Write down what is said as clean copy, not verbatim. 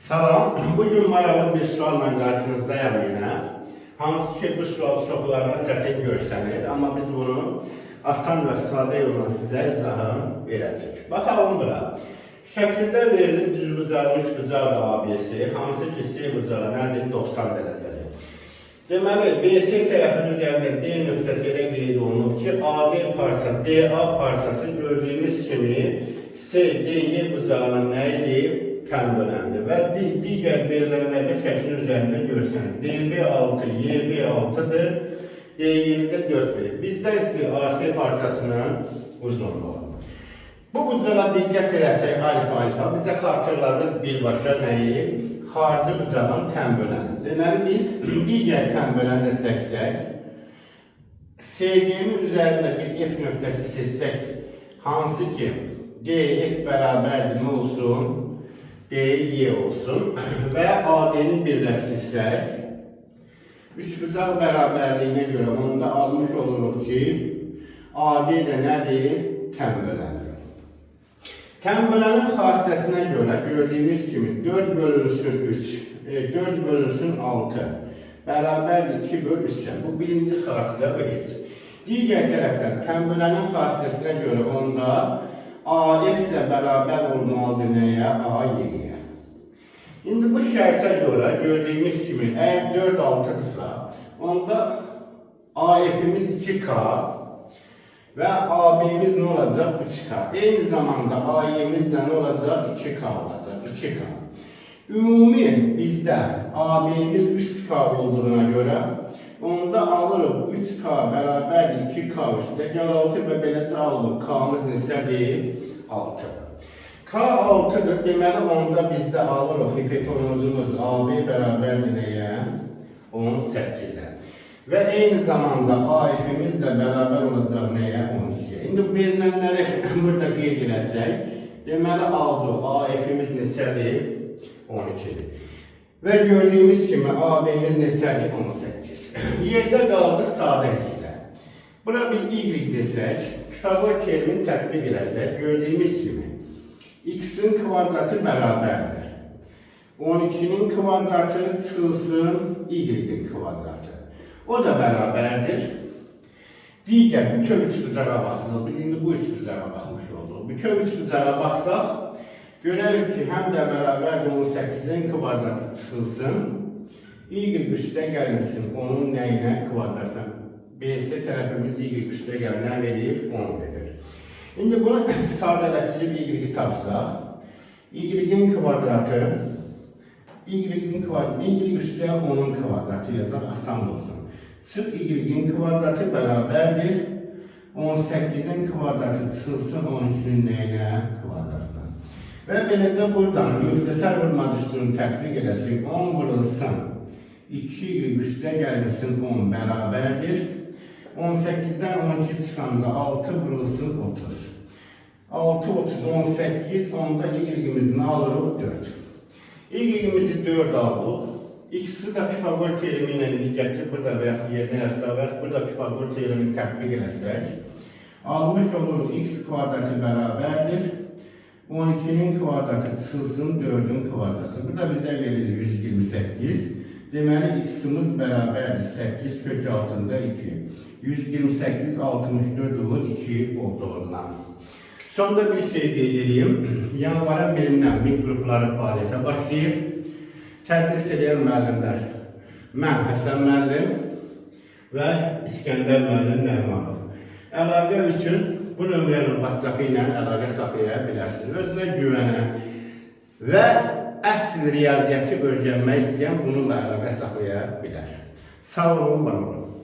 Salam, bugün maraqlı bir sualla qarşınızdayam yenə. Hansı ki bu sual çoxlarına çətin görsənir, amma biz bunu asan və sadə yolla sizə izahını verəcəyik. Baxalım bura. Şəkildə verilib düzbucaqlı üçbucaqlı ABC, hansı ki C bucağı nədir? 90 dərəcədir. Deməli, BC tərəfinin üzərində D nöqtəsi elə qeyd olunub ki, AD parça, DA parçası gördüyümüz kimi CDY bucağının nə idi? Tən böləndir. Və digər verilənlərdə şəklin üzərində görsənir. DB6, YB6-dır. DY-ni də 4 verir. Bizdən istəyir AC parçasının uzunluğu. Bu bucağa diqqət eləsək alfa alfa bizə xatırladır birbaşa nəyi? Xarici bucağın tən böləni. Deməli biz digər tən böləni də çəksək, CD-nin üzərində bir F nöqtəsi seçsək, hansı ki DF bərabərdir nə olsun? DY olsun və AD-ni birləşdirsək, üçbucaq bərabərliyinə görə onda almış oluruq ki, AD də nədir? Tən böləndir. Tən bölənin xassəsinə görə gördüyünüz kimi 4 bölünsün 3, 4 bölünsün 6 bərabərdir 2 böl 3-ə. Bu birinci xassə, bu heç. Digər tərəfdən tən bölənin xassəsinə görə onda AF də bərabər olmalıdır nəyə? AY-yə. İndi bu şərtə görə gördüyümüz kimi əgər 4 6-dırsa, onda AF-imiz 2K və AB-miz nə olacaq? 3K. Eyni zamanda AY-miz də nə olacaq? 2K olacaq. 2K. Ümumi bizdə AB-miz 3K olduğuna görə onda alırıq 3K bərabərdir 2K üstə gəl 6 və beləcə alırıq K-mız neçədir? 6. K 6-dır. Deməli onda bizdə alırıq hipotenuzumuz AB bərabərdir nəyə? 18-ə. Və eyni zamanda AF-imiz də bərabər olacaq nəyə? 12-yə. İndi bu verilənləri burada qeyd eləsək, deməli aldıq AF-imiz neçədir? 12-dir. Və gördüyümüz kimi AB-miz neçədir? 18. Yerdə qaldı sadə hissə. Bura bir Y desək, Pifaqor teoremini tətbiq eləsək, gördüyümüz kimi x-in kvadratı bərabərdir. 12-nin kvadratı çıxılsın y-in kvadratı. O da bərabərdir. Digər bütöv üçbucağa baxsaq, biz indi bu üçbucağa baxmış olduq. Bütöv üçbucağa baxsaq, görərik ki, həm də bərabərdir 18-in kvadratı çıxılsın. Y üstə gəlinsin onun nəyinə kvadratına. BC tərəfimiz Y üstə gəl nə verir? 10 verir. İndi bunu sadələşdirib y-i tapsaq, y-in kvadratı y-in kvadratı, y üstə 10-un kvadratı yazaq, asan olsun. Çıx y-in kvadratı bərabərdir 18-in kvadratı çıxılsın 12-nin nəyinə? Kvadratına. Və beləcə buradan müxtəsər vurma düsturunu tətbiq eləsək, 10 vurulsun 2y üstə gəlinsin 10 bərabərdir. 18-dən 12 çıxanda 6 vurulsun 30. 6, 30, 18, onda y-imizi nə alırıq? 4. Y-imizi 4 aldıq. X-i də Pifaqor teoremi ilə indi gətirib burada və yaxud yerinə yazsaq və yaxud burada Pifaqor teoremini tətbiq eləsək, almış oluruq x kvadratı bərabərdir 12-nin kvadratı çıxılsın 4-ün kvadratı. Bu da bizə verir 128. Deməli x-imiz bərabərdir 8 kök altında 2. 128 64 olur 2 olduğundan. Sonda bir şey qeyd edeyim. Yanvarın birindən MİQ qrupları fəaliyyətə başlayır. Tədris edən müəllimlər mən Həsən müəllim və İskəndər müəllim Nərimanov. Əlaqə üçün bu nömrənin WhatsApp ilə əlaqə saxlaya bilərsiniz. Özünə güvənən və əsl riyaziyyatı öyrənmək istəyən bununla əlaqə saxlaya bilər. Sağ olun, var olun.